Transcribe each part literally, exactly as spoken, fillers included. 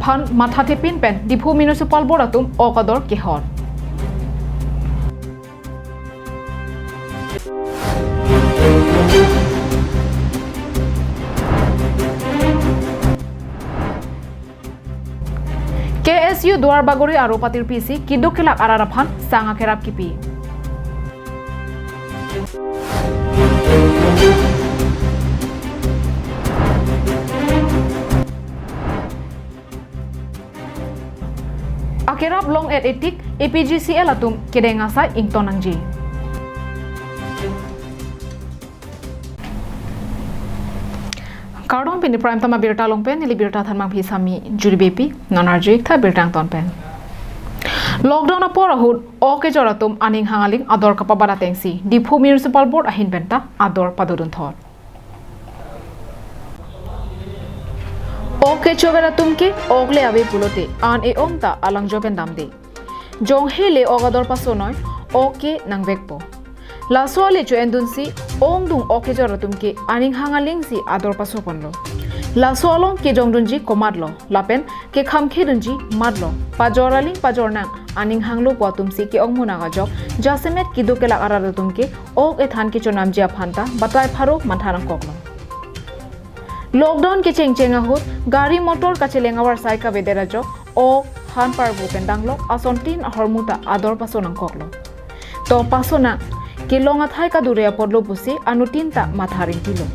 aphan mathathepin pen Diphu Municipal Board atum ok ador kehot. K S U Duar Bagori aro patirpisi keduk kelak arat aphan sang akerap kipi. Akerap long-et etik A P G C L atum kedeng asai ington nangji. Kardom, pini Prime Time abirta along pen neli birta thanmang phi Sami Juri Beypi, non arju-ik tha birta angton pen. Lockdown apor ahut ok kejor atum aning hang aling ador kapabat atengsi Diphu Municipal Board ahin penta ador padodun thot. Ok kechover atum ke ok le ave pulote an e-ong ta alangjo pen damde. Jong hele ok ador pasonoi, ok ke nangvekpo. Laso ale cho-endunsi ongdung ok kejor atum ke aning hang alingsi ador pasoponlo. Laso along kejongdunji komatlo, lapen kekhamkhedunji matlo, pajor aling pajor nang aning hanglo pu atumsi ke-ong munak ajok, jasemet keduk kelak arat atum ke ok ethan kechonamji aphan ta batai pharo matha nangkoklo. Lockdown kechengcheng ahut gari motor kacheleng avarsai kavedet ajok ok, han parvo pen danglok asontin ahormu ta ador paso nangkoklo. To paso nang, kelong athai kadure apotlo pusi anuttin ta matha ringtilo.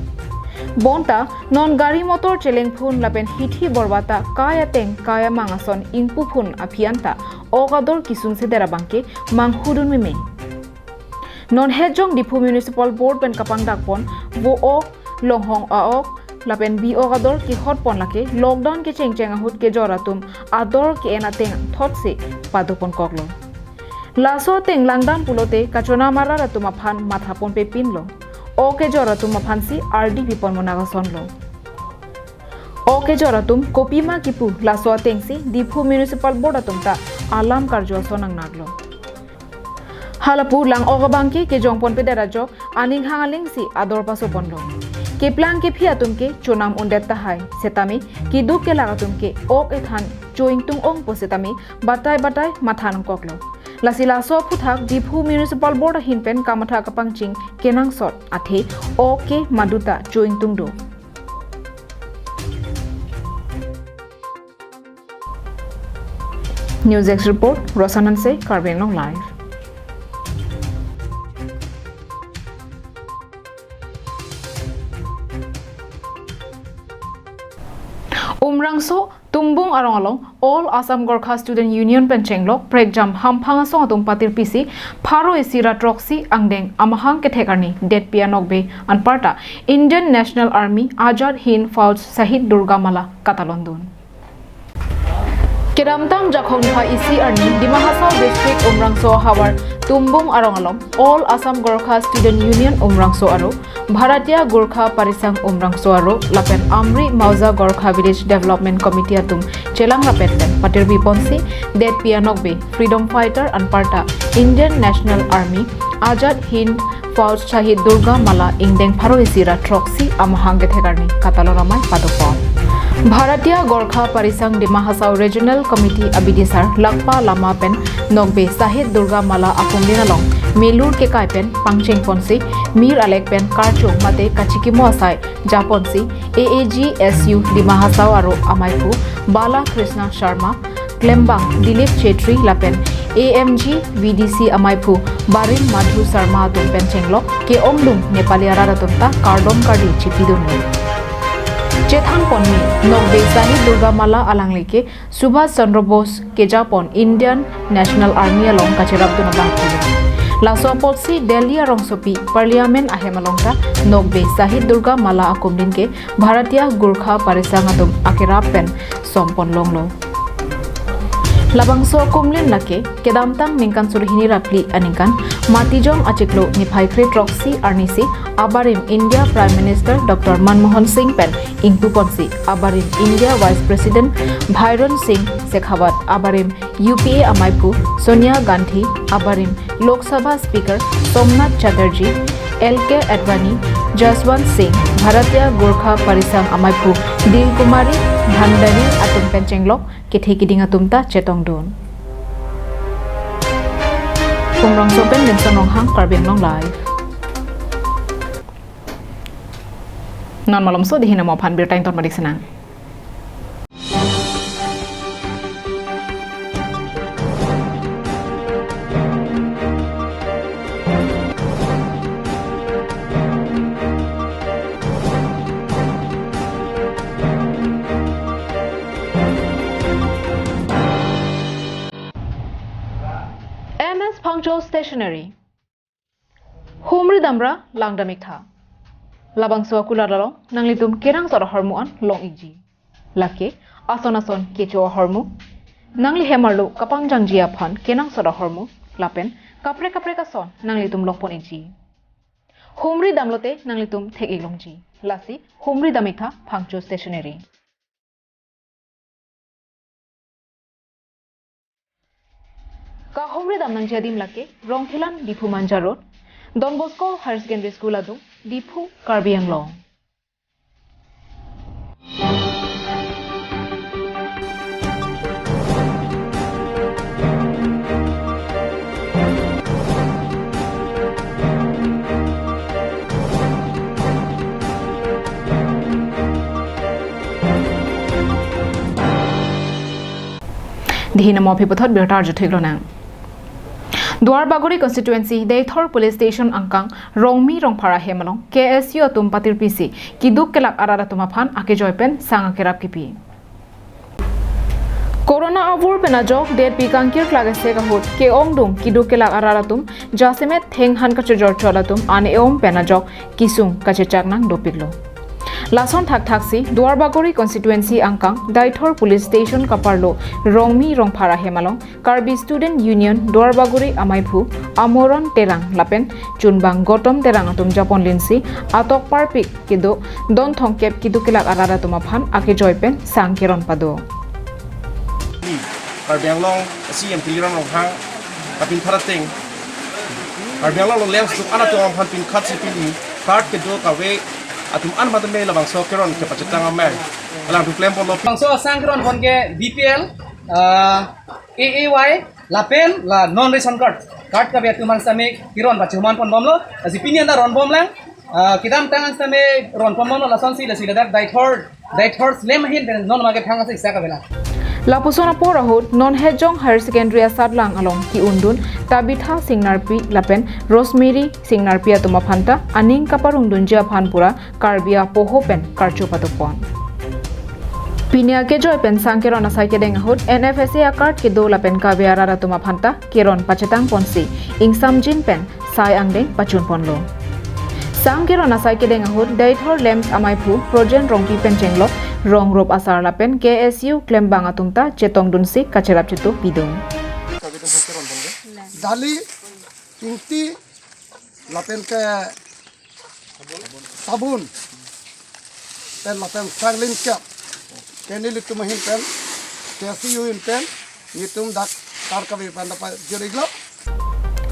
Bonta non gari motor chelengphun lapen hithi borba ta kai ateng kai amang ason ingpuphun aphi anta ok ador kesungsedet abangke manghudun meme. Non hetjong Diphu Municipal Board pen kapangdakpon vo ok, longhong a-ok lapen bi ok ador kehotpon lake lockdown kechengcheng ahut kejor atum ador ke-en ateng thotsi padoponkoklo. Laso ateng langdam pulote kachonam arat atum aphan mathaponpepinlo. Ok kejor atum aphansi ardi pipon munak asonlo. Ok kejor atum kopima kipu laso atengsi Diphu Municipal Board atum ta alam karju ason nangnaklo. Halapu lang ok abangke kejongponpedet ajok aning hang alingsi ador pasoponlo. Keplang kephi atum ke chonam undet tahai, setame keduk kelak atum ke ok ethan cho-ingtung ongpo setame batai batai matha nangkoklo. Lasi laso aphuthak Diphu Municipal Board ahin pen kamatha kapangcheng kenangsot athe ok ke maduta cho-ingtung do. News Desk Report, Rosan Hanse, Karbi Anglong Live. Umrangso Tumbung arong along All Assam Gorkha Student Union pen chenglok prekjam hamphang asong atum patirpisi pharo isi ra throksi angdeng amahang kethek arni detpi anokbe anparta Indian National Army Azad Hind Fauj Shahid Durga Mala katalondun. Kedamtang Jakhong niphai isi arni Dima Hasao District Umrangso havar Tumbung arong along All Assam Gorkha Student Union Umrangso aro, Bharatiya Gorkha Parisang Umrangso aro lapen Amri Mauza Gorkha Village Development Committee atum chelang rapet pen patirpiponsi detpi anokbe freedom fighter anparta Indian National Army Azad Hind Fauj Shahid Durga Mala ingdeng pharo isi ra throksi amahang kethek arni katalon amei padopon. Bharatiya Gorkha Parisang Dima Hasao Regional Committee abidisar lakpa lama pen nokbe Shahid Durga Mala akumlin along melur kekai pen pangchengponsi mir alek pen karchung mate kachikimo asai japonsi A A G S U Dima Hasao aro amaiphu Bala Krishna Sharma, klembang Dilip Chetri lapen A M G V D C amaiphu Barim Madhu Sharma atum pen chenglok ke-ongdung Nepali arat atum ta kardom kardi chipidunlo. Chethanponmi nokbe Shahid Durga Mala alangli ke Subhash Chandra Bose kejapon Indian National Army along kacherapdun abang pulo. Laso apotsi Delhi arongsopi Parliament ahem along ta nokbe Shahid Durga Mala akumlin ke Bharatiya Gorkha Parisang atum akerap pen sompon longlo. Labangso akumlin lake kedamtang ningkan suri hini ra phli aningkan Matijong achiklo niphai kre throksi arnisi abarim India Prime Minister Doctor Manmohan Singh pen ingpuponsi abarim India Vice President Bhairon Singh Shekhawat, abarim U P A amaiphu Sonia Gandhi, abarim Lok Sabha Speaker Somnath Chatterjee, L K Advani, Jaswant Singh, Bharatiya Gorkha Parisangh amaiphu Dil Kumari Bhandari atum pen chenglok kethe kiding atum ta chetongdun. Umrangso pen Benson Ronghang, Karbi Anglong Live. Non malomso dei hin amo aphan birta ington madik senang. M S Phangcho Stationery. Humri damra langdam iktha. Labangso akulat along nanglitum kenangsot ahormu an long ikji. Lake ason ason kecho ahormu, nangli hem arlo kapangjangji aphan kenangsot ahormu lapen kaprek kaprek ason nanglitum longpon ikji. Humri damlote nanglitum thek-ik longji. Lasi humri dam iktha Phangcho Stationery. Kahumri dam nangji adim lake Rongkhelan, Diphu Manja Road, Don Bosco Higher Secondary School adung, Diphu, Karbi Anglong. Dei hin amo aphi puthot birta arju thik lonang. Duarbagori constituency Deithor Police Station angkang Rongmi Rongphar ahem along K S U atum patirpisi kiduk kelak arat atum aphan akejoi pen sang akerap kipi. Corona avur pen ajok detpi kangkir klak esek ahut ke-ongdung kiduk kelak arat atum jasemet thenghan kachojor chot atum an e-om pen ajok kisung kachechak nang dopiklo. Lason thakthaksi Duarbagori constituency angkang Deithor Police Station kaparlo Rongmi Rongphar ahem along Karbi Student Union Duarbagori amaiphu Amoron Terang lapen chunbang Gotom Terang atum japonlinsi atok parpik kedo don thomkep kiduk kelak arat atum aphan akejoi pen sang keron pado. Karbi Anglong C M Tuliram Ronghang kapin thar ateng Karbi Anglong along lamps duk-an atum aphan pinkhat si pini card kedo kave atum an matame labangso keron kepachetang amang alangtum klemponlo. Labangso sang keron pon ke B P L, ah, A A Y, lapen la non ration card. Card kave atum an sitame keron pachoman ponbomlo. Lasi pini anta ronbomlang. Ah, kedamtang an sitame ronponbomlo lasonsi, lasi ladak Deithor, Deithor slem ahin pen non mage thang asa isi kavelang. Lapuson apor ahut non Hejong Higher Secondary asatlang along ki-undun Tabitha Singnarpi lapen Rosemary Singnarpi atum aphanta aning kaparungdunji aphan pura Karbi apoho pen karcho padopon. Pini akejoi pen sang keron asai kedeng ahut N F S A a-card kedo lapen kave arat atum aphanta keron pachetang ponsi ingsamjin pen sai angdeng pachun ponlo. Sang keron asai kedeng ahut Deithor lamps amaiphu Projen Rongpi pen chenglok rong rup asar lapen K S U klembang atum ta chetongdunsi kacherap chetu pidun. Dali, Ingti, lapen ke Sabun pen lapen Franklin Cup. Ke nelitum ahin pen, K S U ahin pen, nelitum dak tar kave pen dapat juriglo.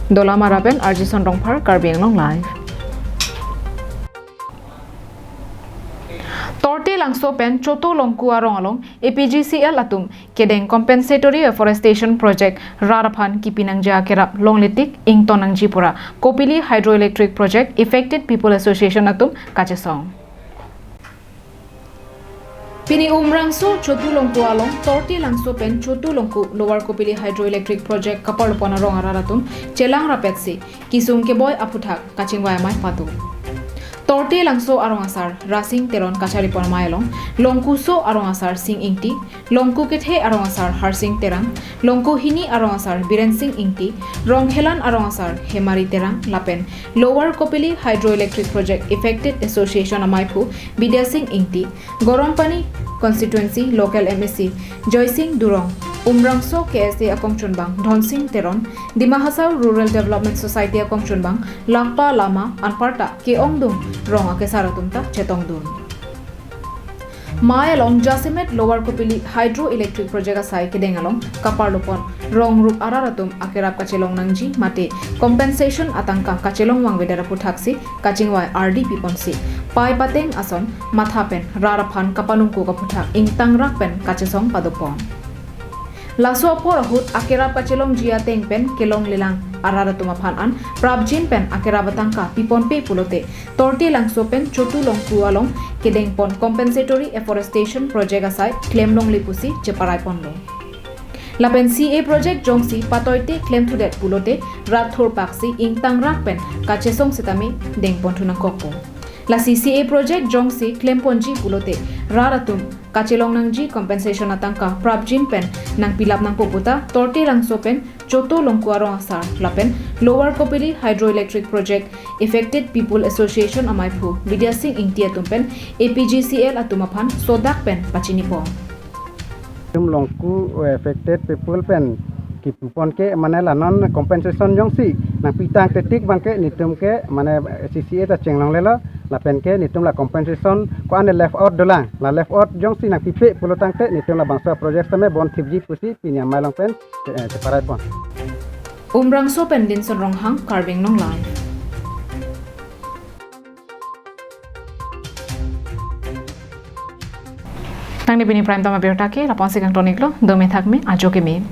Dolamara pen Arjison Rongphar, Karbi Anglong Live. Tortilangso pen Chotu Longku arong along A P G C L atum kedeng Compensatory Afforestation Project rat aphan kipi nangji akerap longle tik ington nangji pura Kopili Hydroelectric Project Affected People Association atum kachesong. Pini Umrangso Chotu Longku along Tortilangso pen Chotu Longku Lower Kopili Hydroelectric Project kaparlopon arong arat atum chelang rapetsi kisung keboi aphuthak kachingvai amei pado. Tortilangso arong asar Rasing Teron kacharipon amei along Longkuso arong asar Sing Ingti, Longku kethe arong asar Harsing Terang, Longku hini arong asar Biren Sing Ingti, Rongkhelan arong asar Hemari Terang lapen Lower Kopili Hydroelectric Project Affected Association amaiphu Bidya Sing Ingti, Gorompani Constituency Local M A C Joysing Durong, Umrangso K S A akongchunbang Dhonsing Teron, Dima Hasao Rural Development Society akongchunbang Lakpa Lama anparta ke-ongdung rong akesar atum ta chetongdun. Mei along jasemet Lower Kopili Hydroelectric Project asai kedeng along kaparlopon rong rup arat atum akerap kachelong nangji mate compensation atangka kachelong vangvedet aphuthaksi kachingvai ardi piponsi, pai pateng ason matha pen rat aphan kapanungkuk aputhak ingtangrak pen kachesong padopon. Laso apor ahut akerap kachelongji ateng pen kelonglelang arat atum aphan an prapjin pen akerap atangka piponpe pulote Tortilangso pen Chotu Longku along kedengpon compensatory afforestation project asai klemlongle pusi cheparaiponlo. Lapen C A project jongsi patoite klemthudet pulote rat thurpaksi ingtangrak pen kachesong setame dengponthu nangkokpo. Lasi C A project jongsi klemponji pulote rat atum kachelong nangji compensation atangka prapjin pen nangpilap nangpo puta Tortilangso pen Chotu Longku arong asar lapen Lower Kopili Hydroelectric Project Affected People Association amaiphu Bidya Sing Ingti atum pen A P G C L atum aphan sodak pen pachinipon. Netum Longku affected people pen kipupon ke mane la non compensation jongsi nangpitang tetik abang ke netum ke mane C C A ta chenglonglelo, lapen ke netum la compensation ko-an left out dolang, la left out jongsi nangpipe pulo tangte netum labangso project tame bon thipji pusi pini amei along pen eh, cheparaipon. Umrangso pen Dinson Ronghang, Karbi Anglong Live. Tangni pini prime time abirta ke lapu-an si kangtoniklo, dome thakme, ajo keme.